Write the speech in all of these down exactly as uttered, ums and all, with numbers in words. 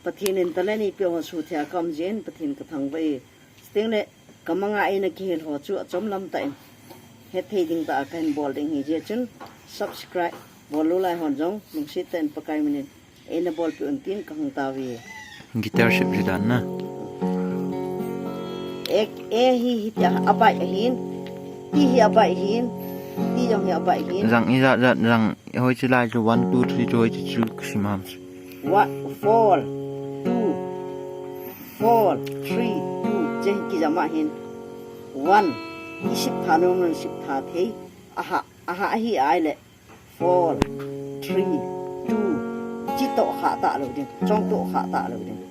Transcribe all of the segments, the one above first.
Pathen in talent eipeh ho suhthei a ka um jeh in Pathen ka thangvah e. Chuteng le ka manga eina kihil ho chu achom lam tah in hethei ding tah a kahin bol ding ahi jeh chun subscribe bol lou lai hon jong lungset tah in Pakai min in eina bolpeh un tin ka hung tao e. Guitar sep ji dan na. E, e hi, hitia abai ahin. T hi abai ahin. T jong hi abai ahin. Jang ijat jat jang hoi chi lai chu one, two, three chu hoi chi chu kisim ham. One, four, two, four, three, two. Cheng kijam ahin. One. Isip tha nom nom sip tha thei. Aha, aha hi ahile. Four, three, two. Chi toh kha talou ding. Chong toh kha talou ding.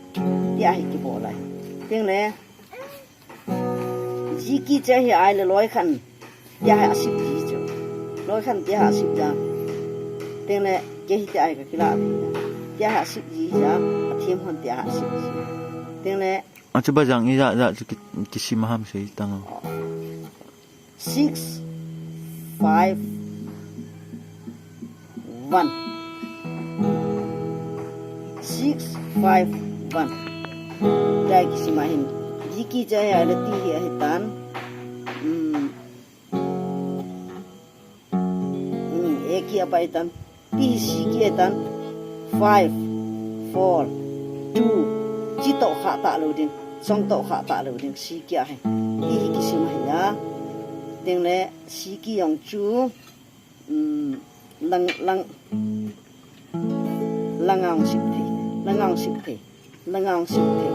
Tia hi kibol ahi. Teng le. G key chu hi ahile loi khan. Tia hi asip ji chu. Loi khan tia hi asip ja. Teng le kei hi tia hi ka kila ji ja. Tia hi asip ji ja. Athem hon tia hi asip ji. Teng le. Achu ba jang ijat jat chu ki, kisim ham sei tang. Six, five, one. Six, five, one. Tia kisim ahin. G key chu hi ahile T hi ahitan. Hmm. Hmm, A key abai tan. T hi C key ahitan. Five, four, two. Chi toh kha talou ding. Chong toh kha talou ding. C key ahi. T hi kisim ahi a. Teng le C key jong chu. Hmm, lang, lang. Lang a hung sip thei. Lang a hung sip thei. Lang a hung sip thei.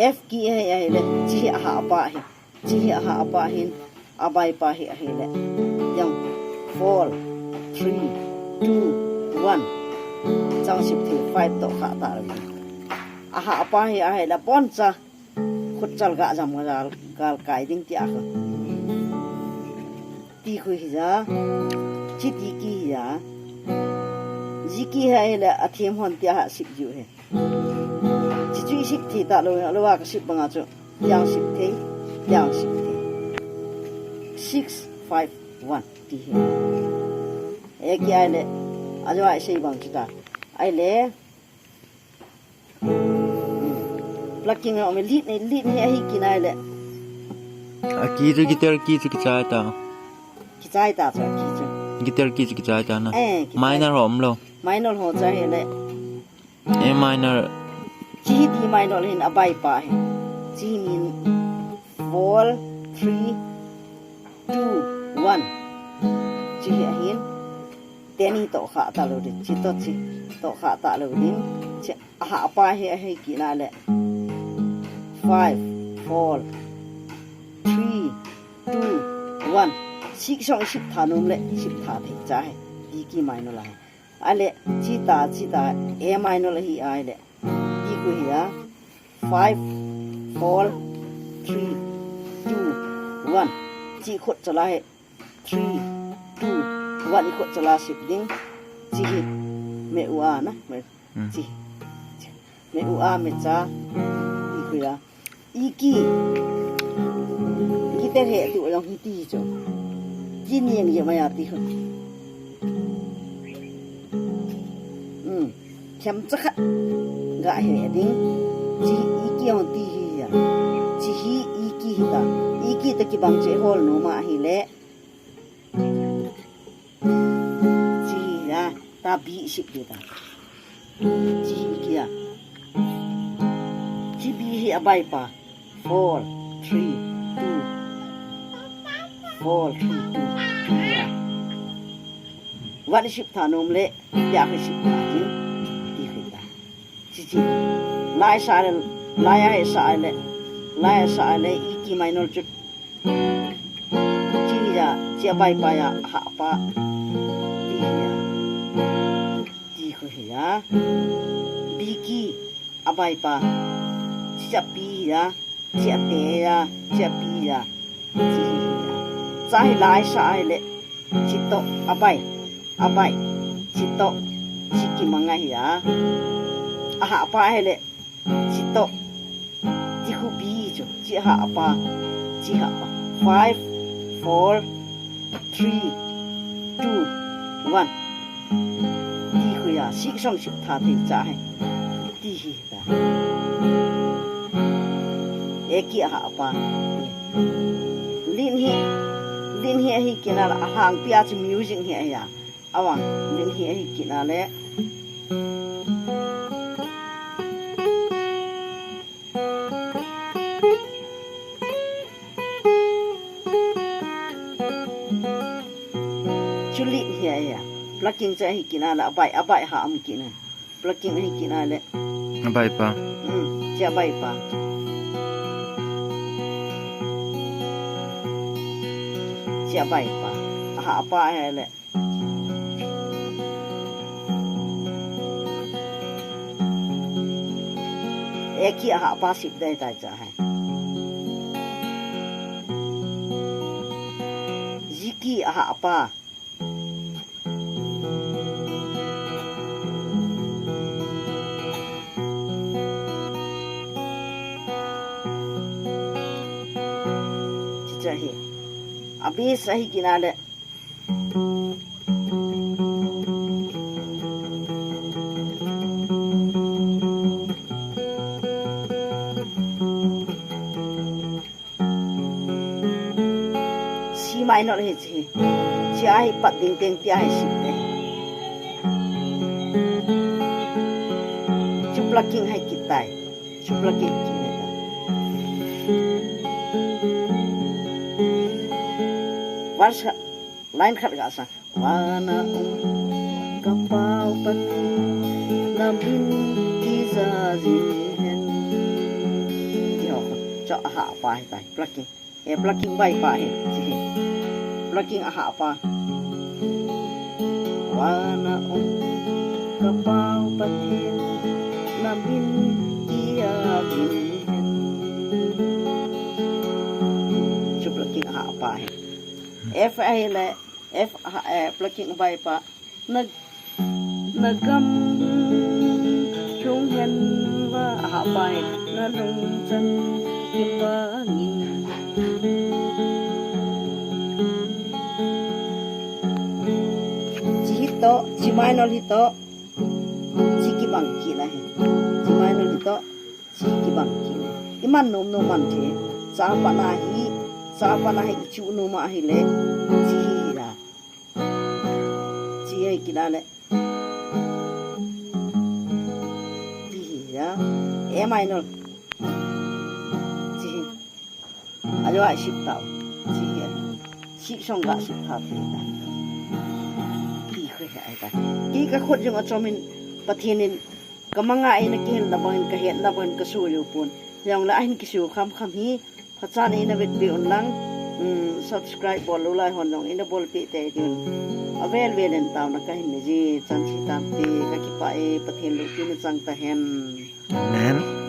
F key ahi, ahile. Chi hi aha pa ahi. Chi hi aha pa ahin. Abai pa hi ahile. Jong. Four, three, two, one. Chang sip thei. Five toh kha talou ding. Aha pa hi ahile. Pon cha. Khut chal ga jam ga jal, gal kai ding tia kha. T khu hi ja. Chi T key hi ja. G key hi ahile athem hon tia hi asip jiu hi. Chi chu isip thei talou, lou a kasip banga chu. Tia hi sip thei, tia hi sip thei. Six, five, one. T hi. A key ahile. Ajo a isei bang chu ta. Ahile. Plucking a um e, lead nei, lead nei ahi key nai le. A key chu guitar key chu kichai ta. Kichai ta chu a key chu. Guitar key chu kichai ta na. Eh, kichai. Minor ho umlou. Minor ho chu ahile. A minor. Chi hi D minor hin abai pa hi. Chi hi min four, three, two, one. Chi hi ahin. Teni toh kha talou ding. Chi toh chi. Toh kha talou ding. Chi Aha pa hi ahi kina le. Five, four, three, two, one. Six song sip tha nom le, sip tha thei cha hi. D key minor la hi. Ale, chi ta, chi ta, A minor la hi ai le. D khu hi a. Five, four, three, two, one. Chi khut cha la hi. Three, two, one, i khut cha la sip ding. Chi hi. Me u a na. Me, hmm, chi. Me u a me cha. I khu ya. I key. Key te he tu long hi ti chu. Key niang ye ma ya ti khu. Hmm. Thiam cha khat. Ga he ding. Chi i key hong ti hi ya. Chi hi i key hi ta. I key ta kibang che hol nom ahi le. Chi hi ya, ta B sip ding ta. Chi hi kia. Chi B hi a bai pa. Four, three, two. Four, three, two. Chi ya. One sip tha nom le, ya khu sip tha kin. Ti khu ta. Chi chi. Lai sa le, lai a he sa le. Lai a sa le, i key minor chu. Chi ya, chi a bai pa ya, ha pa. Ti ya. Ti khu hi ya. B key, a bai pa. Chi cha P ya, chi a te ya, chi a P ya. Chi hi ya. Cha hi lai sa ai le. Chi to, a bai. A bai. Chi to. Chi kimang a hi ya. A ha pa he le. Chi to. Chi khu B chu. Chi ha pa. Chi ha pa. Five, four, three, two, one. Ti khu ya. Six song sip tha thei cha he. Ti hi ta. E key ahah pa. Lead hi, lead hi ahi kit na le, alhangpi a chu music hi ahi a. Avang, lead hi ahi kit na le. Chu lead hi ahi a. Plucking chu ahi kit na le, abai, abai ha um kit na. Plucking ahi kit na le. Abai pa. Hmm, chu abai pa. Chu abai pa. Ahah pa ahi le. E key ahah pa sip dai tai cha hai. G key ahah pa. Chicha hi. Abis ahi kit na le. C minor hi chi. Chi ahi pat ding teng ti ahi si te. Chu plucking hai kit tai. Chu plucking kit tai. Verse khat, line khat ga sa. Vana um ka Pau Pathen, na min kijai jing hen. Ti ho, chu ahah pa hi tai, plucking. E, plucking bai pa hi, chi hi. Plucking ahah pa. Vana um ka Pau Pathen, na min kijai jing hen. Chu plucking ahah pa hi. F ahi le, F, ah, eh, plucking bai pa. Na, na gam lhung hen va, ahah pa hi. Na lungchang kimang in. Chi hi to, chi minor hi to. Chi kibang kit na hi. Chi minor hi to. Chi kibang kit na hi. I man nom nom man the. Cha pa na hi, cha pa na hi, i chu nom ahi le. Chi hi hi la. Chi ahi kit na le. Chi hi ya. A minor. Chi hi. Alo a sip tau. Chi hi. Sip song ga sip tha phi ta. Ti khu hi ai ta. Kei ka khut jong achom in Pathen in ka manga eina kihil na bang in ka het na bang in ka su yo pon. Jong le ahin kisu kham kham hi. Phacha nei na vetpi un lang, um, subscribe bol lou lai hon jong ina bolpi te diu. Avel vel in tauna kahin nei ji, chan chi tampi, kakipah e, Pathen loupi na chang tahen. Amen.